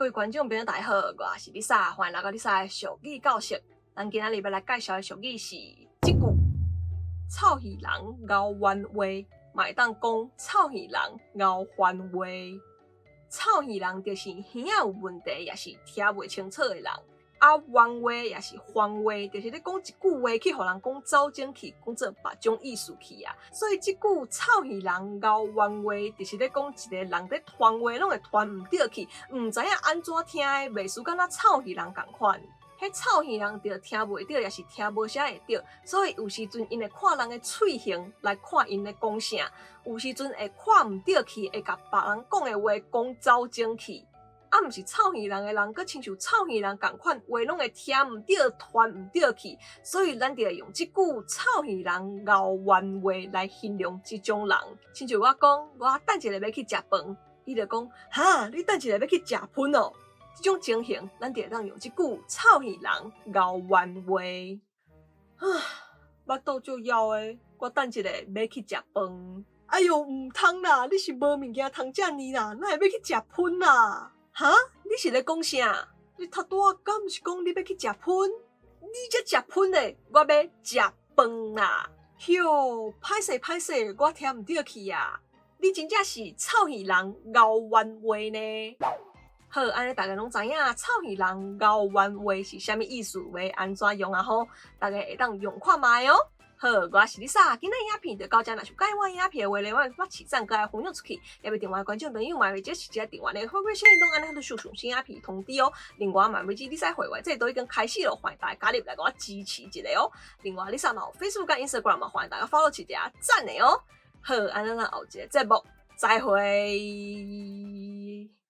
各位觀眾朋友大家好，我是麗莎，歡迎來到麗莎的俗語教室。咱今仔日欲來介紹的俗語是這句：臭耳人𠢕冤話，嘛會當講臭耳人𠢕番話。臭耳人就是耳仔有問題，抑是聽袂清楚的人。啊，冤話抑是番話，就是咧講一句話去予人講走鐘去，講做別種意思去啊。所以這句臭耳人𠢕冤話，就是咧講一個人咧傳話攏會傳毋著去，毋知影按怎聽的，袂輸敢若臭耳人仝款。彼臭耳人就聽袂著，抑是聽無啥會著，所以有時陣𪜶會看人的喙型來看𪜶咧講啥，有時陣會看毋著去，會共別人講的話講走鐘去。啊，毋是臭耳人的人，閣親像臭耳人仝款，話攏會聽毋著，傳毋著去，所以咱就會用這句臭耳人𠢕冤話來形容這種人。親像我講，我等一下欲去食飯，伊就講，哈，你等一下欲去食噴哦。這種情形，咱就會當用這句臭耳人𠢕冤話。啊，腹肚足枵的，我等一下欲去食飯。哎喲，毋通啦，你是無物件通食呢啦，哪會欲去食噴啦？哈？你是咧講啥？你頭拄仔敢毋是講你欲去食噴？你才食噴咧，我欲食飯啦！喲，歹勢歹勢，我聽毋著去啊！你真正是臭耳人𠢕冤話呢！好，按呢大家攏知影臭耳人𠢕冤話是啥物意思，欲按怎用啊吼？大家會當用看覓哦。好，我是麗莎，今仔影片就到這，若是佮意我影片的話咧，我把起讚閣愛分享出去，也欲訂閱觀眾朋友嘛，或者是直接訂閱咧，回饋線動按呢，都收上新影片通知哦。另外嘛，欲知麗莎會員制都已經開始了，歡迎大家加入來共我支持一下哦。另外，麗莎嘛有 Facebook 佮 Instagram 嘛，歡迎大家 follow 一下，讚的哦。好，按呢咱後一個節目再會。